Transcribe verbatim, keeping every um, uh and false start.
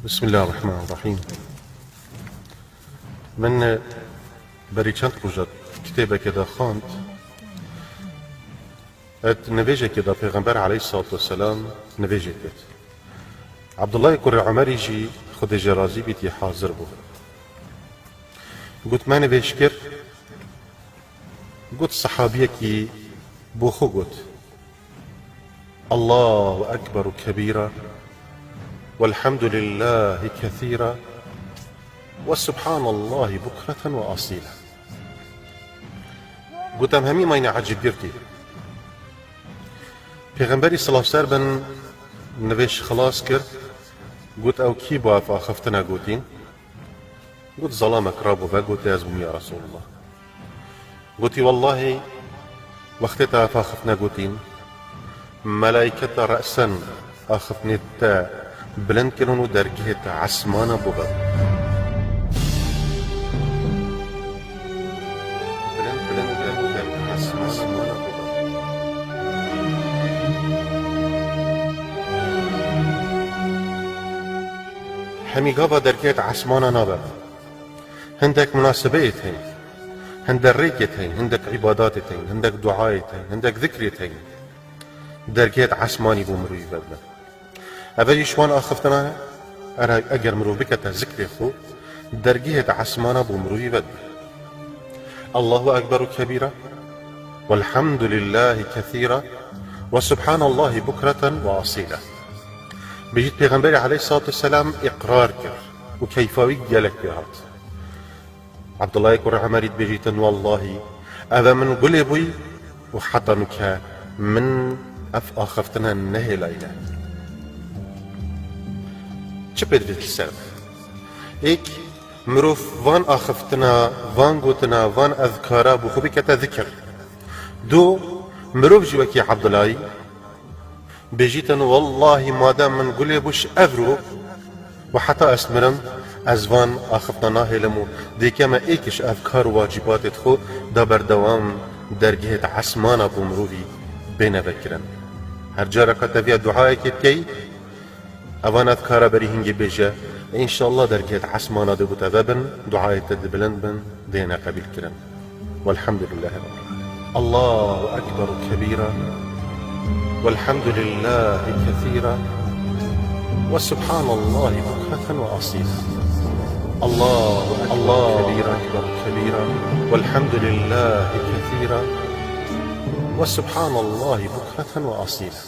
Bismillahirrahmanirrahîm. Min berî çend roja kitêbeke de xwend, et nivêjekê de Pêxember aleyhissalatu vesselam nivêjê ket. Abdullah kurê Umerî jî, Xwedê jê razî bît, yê hazir bû. Got, me nivêj kir, got, sehabiyekî bo xwe got, "Allahu ekberu kebîra, welhamdulillâhi kethîra, ve subhanallahi bukreten ve asîla." Got, em hemî mayne ecêbgirtî. Pêxemberî silav ser bin nivêj xilas kir, got, ew kî bo ev axiftina gotîn? Got, zalamek rabû ve, gotê, ez bûm ya Resulullah. Gotî, wellahî, wextê te ev axiftina gotîn, melayketa resen axiftinê te bilind kirin û dergehê te esmana bo ve. Bilind, bilind, bilind, bilind, esmana bo ve. Hemî gava dergehê te esmana nabe. Hindek munasebeyê heyî, hindek rêkê heyî, hindek îbadatê heyî, hindek duayê heyî, hindek zikrê heyî, dergehê esmanî bo mirovî vedibin. Ev jî ji wan axiftina, ere-, eger mirov bikete zikrê xwe, dergehê esmana bo mirovî vedibin. Allahu ekberu kebîra, welhamdulillâhi kethîra, ve subhanallâhi bukreten ve asîla. Bêjît Pêxemberê aleyhissalatu vesselam îqrar kir û keyfa wî gelek pê hat. Abdullahê kurê Umerî dibêjîtin, wellahî, ev e min gulê bûyî û heta nûke min ev axiftina nehêlayne. Çi pê divêt li ser? Êk, mirov van axiftina, van gotina, van ezkara bo xwe bikete zikir. Du, mirov jî wekî Abdullahî bêjîtin, wellahî, madem min gulê bû ji evro û heta ez mirim, ez van axiftina nahêlim û dêke me êk ji ev kar û wacîbatê xwe da berdewam, dergehê esmana bo mirovî bêne vekirin. Her careke te viya duayekê bikeyî, evan ezkara berî hingê bêje, înşallah dergehê esmana dê bo te vebin, duayê te dê bilind bin, dêne qebîl kirin. Velhamdülillahî Rabbil alemin. Allahu ekberu kebîra, velhamdülillâhi kethîra, ve subhanallâhi bukreten ve asîla. Allahu ekberu kebîra, velhamdülillâhi kethîra, ve subhanallâhi bukreten ve asîla.